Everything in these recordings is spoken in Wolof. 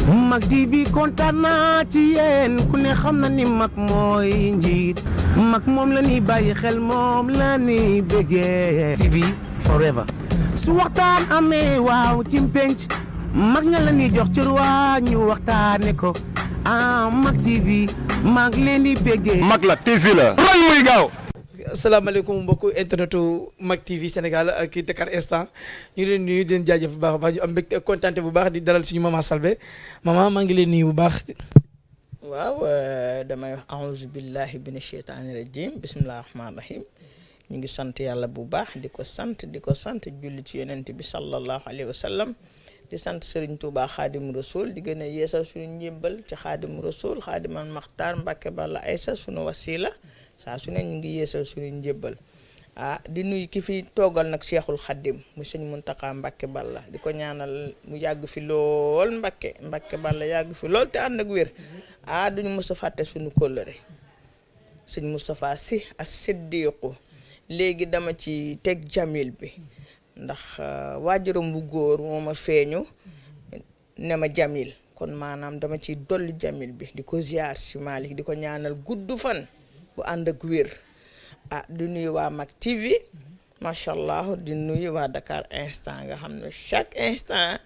Mak TV kontaan naa ci yéen ku ne xam na ni Mak mooy njiit Mak moom la ni bàyyi xel moom la ni bëggee TV forever su waxtaan amee waaw ci penc Mak nga la ni jox cër waa ñu waxtaane ko Mak TV Mak leen di bëggee Mak la TV la roñ muy gaaw. asalaamaaleykum mbokku internetu Mak TV Sénégal ak Dakar Instant ñu ngi leen nuyu di leen jaajëf bu baax a baax ñu am mbégte ak kontaante bu baax di dalal suñu maman Selbé maman maa ngi leen nuyu bu baax. waaw damay wax aouzu billahi mina sheytaani rajim bismillahi rahmaani rahim ñu ngi sant yàlla bu baax di ko sant julli ci yonent bi sallallahu alayhi wa sallam di sant Serigne Touba Xaadim Rasul di gën a yeesal suñu njébbal ci Xaadim Rasul Xaadimal Maxtaar Mbàkke Balla Aysa suñu wasila saa su ne ñu ngi yeesal suñu njébbal di nuyu ki fi toogal nag Cheikhul Xaadim mu sëñ Muntaxa Mbàkke Balla di ko ñaanal mu yàgg fi lool Mbàkke Balla yàgg fi lool te ànd ak wér duñu mës a fàtte suñu kóllëre sëñ Moustapha Sy as-Siddiqu léegi dama ci teg Jamil bi ndax waajuram bu góor moo ma feeñu ne ma Jamil kon maanaam dama ci dolli Jamil bi di ko ziar si Malick di ko ñaanal gudd fan bu ànd ak wér di nuyu waa Mak TV macha allah di nuyu waa Dakar Instant nga xam ne chaque instant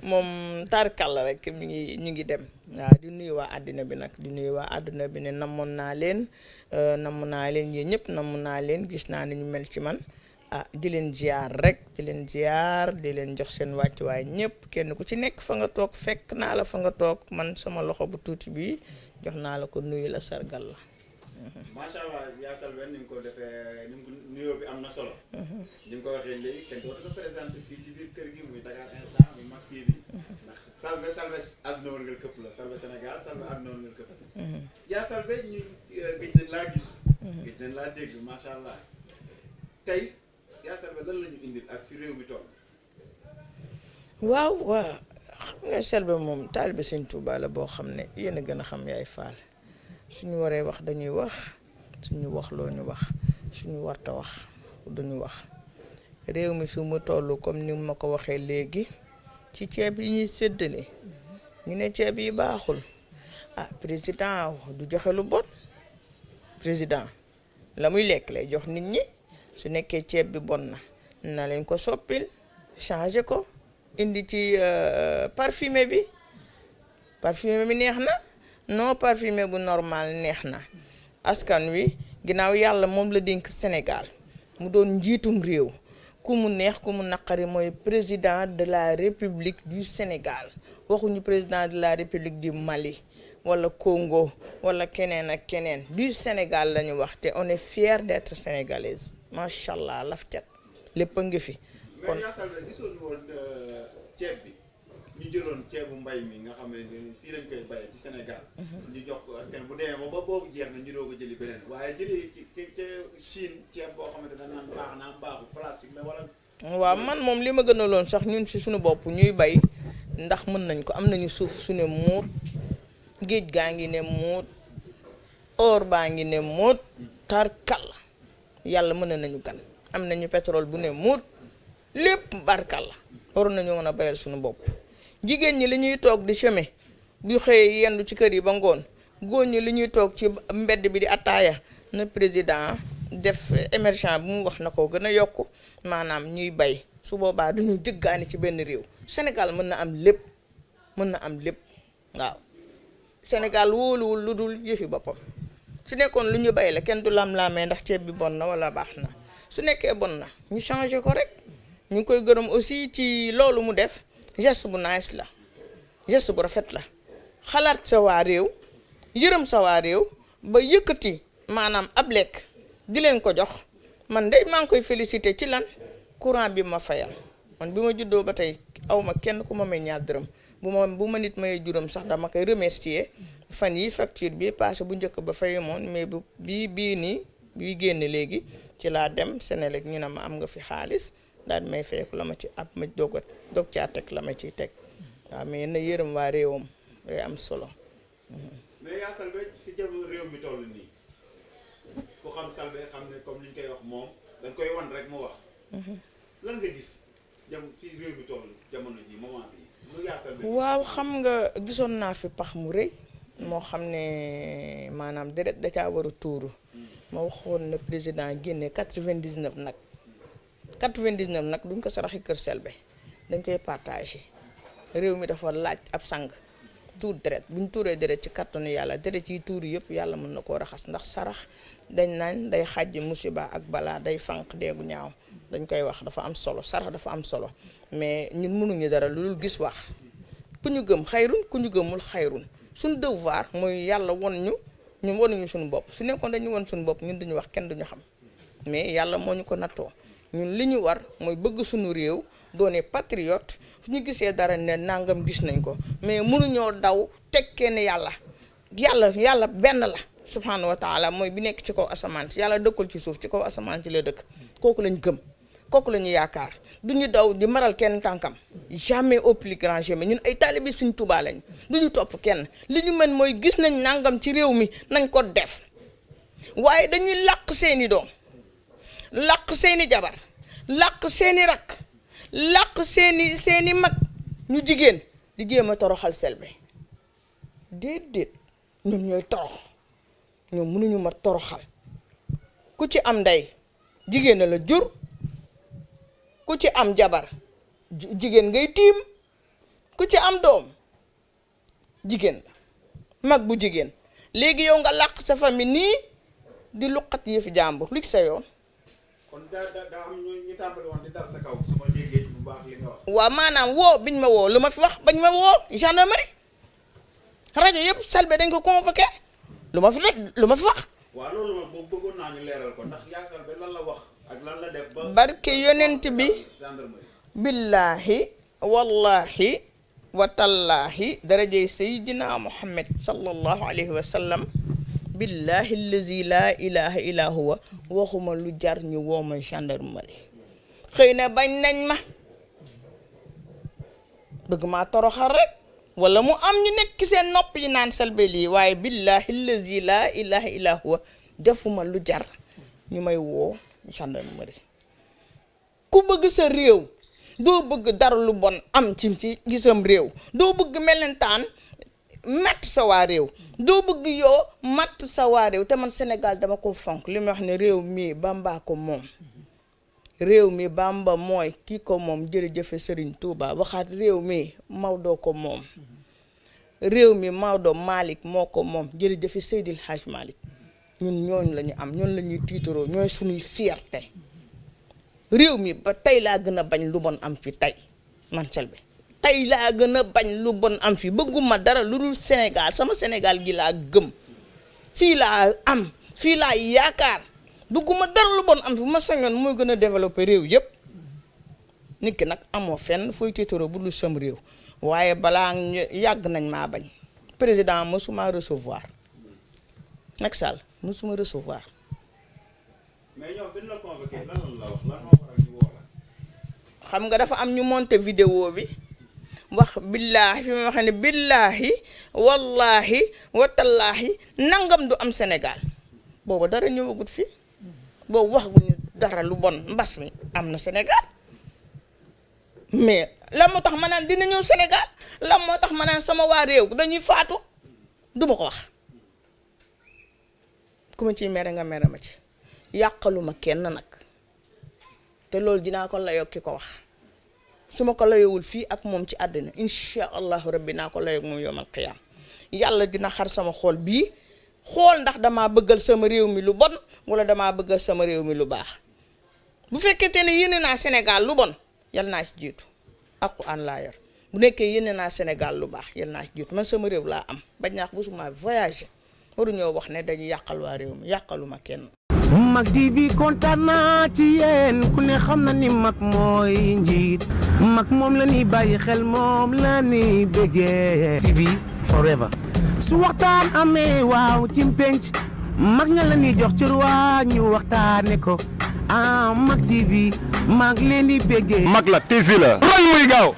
moom tarkal rek ñu ngi dem di nuyu waa àddina bi nag di nuyu waa àddina bi ne namoon naa leen yéen ñëpp namoon naa leen gis naa ni ñu mel ci man di leen ziar rek di leen jox seen wàccuwaay ñëpp kenn ku ci nekk fa nga toog fekk naa la fa nga toog man sama loxo bu tuuti bi jox naa la ko nuyu la sargal la. macha allah yaa Selbé ni nga ko defee nuyoo bi am na solo. ni nga ko waxee léegi kenn dootu ko présenté fii ci biir kër gi muy Dakar Instant muy Mak TV ndax Selbé àdduna wërngal këpp la Selbé Sénégal Selbé àdduna wërngal këpp. yaa Selbé ñu gëj nañ laa gis. gëj nañ laa dégg macha allah tey yaa Selbé lan la ñu indil ak fi réew mi toll. waaw xam nga Selbé moom taalibe Sëñ Tuubaa la boo xam ne yéen a gën a xam yaay faal. suñu waree wax dañuy wax suñu wax loo ñu wax suñu warta wax duñu wax réew mi fi mu toll comme ni ma ko waxee léegi ci ceeb yi ñuy séddale ñu ne ceeb yi baaxul président du joxe lu bon président la muy lekk lay jox nit ñi su nekkee ceeb bi bon na leen ko soppil changer ko indi ci parfumé bi neex na non parfumé bu normal neex na askan wi ginnaaw yàlla moom la dénk Sénégal mu doon njiitum réew ku mu neex ku mu naqari mooy président de la République du Sénégal waxuñu président de la République du Mali wala Congo wala keneen ak keneen du Sénégal la ñu wax te on est fier d'être sénégalaise macha allah laf cat lépp a ngi fi. kon mais yaa Selbé gisoon woon ceeb bi. ñu jëloon ceebu mbay mi nga xam ne fii lañ koy bayee ci Sénégal. ñu jox ko askan bu demee ba boobu jeex na ñu doog a jëli beneen waaye jëlee ci Chine ceeb boo xamante ne naan baax naa baaxu plastique la wala. waaw man moom li ma gënaloon sax ñun ci suñu bopp ñuy bay ndax mën nañ ko am nañu suuf su ne muut géej gaa ngi ne muut or baa ngi ne muut tarkal yàlla mën nañu gan am nañu pétrole bu ne muut lépp barkal la waroon nañu mën a bayal suñu bopp. jigéen ñi li ñuy toog di chemin bu xëyee yendu ci kër yi ba ngoon góor ñi li ñuy toog ci mbedd bi di attaaya na président def émergent bi mu wax na ko gën a yokk maanaam ñuy bay su boobaa duñu jëggaani ci benn réew Sénégal mën na am lépp waaw Sénégal wóoluwul lu dul yëfi boppam su nekkoon lu ñu bay la kenn du lam-laamee ndax ceeb bi bon na wala baax na su nekkee bon na ñu changé ko rek ñu ngi koy gërëm aussi ci loolu mu def geste bu nice la geste bu rafet la xalaat sa waa réew yërëm sa waa réew ba yëkkati maanaam ab lekk di leen ko jox man de maa ngi koy félicité ci lan courant bi ma fayal man bi ma juddoo ba tey awma kenn ku ma may ñaar dërëm bu ma nit may juróom sax dama koy remercier fan yi facture bi passé bu njëkk ba fayu moon mais bu bii génn léegi ci laa dem Senelec ñu ne ma am nga fi xaalis daal di may feeku la ma ci ab ma doog caa teg la ma ciy teg waaw mais na yërëm waa réewam day am solo. mais yaa Selbé fi jamono réew mi toll nii ku xam Selbé xam ne comme li ñu koy wax moom dañ koy wan rek mu wax. lan nga gis fi réew mi toll jamono ji moment bi waaw xam nga gisoon naa fi pax mu rëy moo xam ne maanaam deret da caa war a tuuru ma waxoon ne président génne 99 nag 99 nag duñ ko saraxi kër Selbé dañ koy partagé réew mi dafa laaj ab sang tuur deret buñ tuuree deret ci kàttanu yàlla deret yi tuuru yëpp yàlla mën na koo raxas ndax sarax dañ naan day xàjj musiba ak balaa day fànq deegu ñaaw dañ koy wax dafa am solo sarax dafa am solo mais ñun mënuñu dara lu dul gis wax ku ñu gëm xayrun ku ñu gëmul xayrun suñu devoir mooy yàlla won ñu wonuñu suñu bopp su nekkoon dañu won suñu bopp ñun duñu wax kenn duñu xam mais yàlla moo ñu ko nattoo ñun li ñu war mooy bëgg suñu réew doone patriote su ñu gisee dara ne nangam gis nañ ko mais mënuñoo daw tekkee ne yàlla benn la subhanahu wa taala mooy bi nekk ci kaw asamaan si yàlla dëkkul ci suuf ci kaw asamaan si la dëkk kooku lañ gëm kooku la ñu yaakaar duñu daw di maral kenn tànkam jamais au plus grand jamais ñun ay taalibe Sëñ Tuubaa lañ duñu topp kenn li ñu mën mooy gis nañ nangam ci réew mi nañ ko def waaye dañuy làq seeni doom làq seeni jabar làq seeni rakk làq seeni mag ñu jigéen di jéem a toroxal Selbé déedéet ñoom ñooy torox ñoom mënuñu ma toroxal ku ci am ndey jigéen la jur ku ci am jabar jigéen ngay tiim ku ci am doom jigéen la mag bu jigéen léegi yow nga làq sa famille nii di luqat yëfi jàmbur lu ci sa yoon. kon daa am ñu tàmbali woon di dal sa kaw su ma déggee bu baax li nga wax. waaw maanaam woo biñ ma woo lu ma fi wax bañ ma woo gendarmerie rajo yëpp Selbé dañ ko convoqué lu ma fi wax. waaw loolu moom boobu bëggoon naa ñu leeral ko ndax yaa Selbé lan la wax ak lan la def ba. barke yonent bi billaahi wallahi watallaahi darajey Seydina Muhammad sallallahu alayhi wa sallam billahi allazi laa ilaha illa huwa waxuma lu jar ñu wooma gendarmerie xëy na bañ nañ ma bëgg maa toroxal rek wala mu am ñu nekk seen nopp yi naan Selbé lii waaye billahi allazi laa ilaha illa huwa defuma lu jar ñu may woo gendarmerie ku bëgg sa réew doo bëgg dara lu bon am ci gisam réew doo bëgg melentaan matt sa waa réew doo bëgg yoo matt sa waa réew te man Sénégal dama ko fonk li ma wax ne réew mi Bamba ko moom réew mi Bamba mooy kii ko moom jërëjëfe Serigne Touba waxaat réew mi Maodo ko moom réew mi Maodo Malick moo ko moom jërëjëfe Seydil Hadj Malick ñun ñooñu la ñu am ñoon la ñuy tiitaroo ñooy suñuy fierté réew mi ba tey laa gën a bañ lu bon am fi tey man Selbé tey laa gën a bañ lu bon am fi bëgguma dara lu dul Sénégal sama Sénégal gi laa gëm fii laa am fii laa yaakaar bëgguma dara lu bon am fi bu ma sañoon mooy gën a développé réew yëpp nit ki nag amoo fenn fooy tiitaroo bu dul sam réew waaye balaa yàgg nañ maa bañ président mësuma recevoir Macky Sall mësuma recevoir. mais ñoom bi ñu la convoqué lan la wax lan moo waral ñu woo la. xam nga dafa am ñu monté vidéo bi wax billaahi fi ma waxee ne billaahi wallaahi watallaahi nangam du am Sénégal boobu dara ñëwagut fi boobu wax guñu dara lu bon mbas mi am na Sénégal mais lan moo tax ma naan dina ñëw Sénégal lan moo tax ma naan sama waa réew dañuy faatu duma ko wax ku ma ciy mere nga mere ma ci yàqaluma kenn nag te loolu dinaa ko layoo ki ko wax su ma ko layowul fii ak moom ci àddina incha allahu rabbi naa ko layoo ak moom yawmal qiyaam yàlla dina xar sama xool bii xool ndax damaa bëggal sama réew mi lu bon wala damaa bëggal sama réew mi lu baax bu fekkente ne yéene naa Sénégal lu bon yal naa ci jiitu alxuraan laa yor bu nekkee yéene naa Sénégal lu baax yal naa ci jiitu man sama réew laa am bañ naa ko busuma voyager waruñoo wax ne dañu yàqal waa réew mi yàqaluma kenn. Mak TV kontaan naa ci yéen ku ne xam na ni mag mooy njiit mag moom la ni bàyyi xel moom la ni bëggee TV forever su waxtaan amee waaw ci penc mag ña la ni jox cër waa ñu waxtaane ko Mak TV mag leen di bëggee mag la TV la roy muy gaaw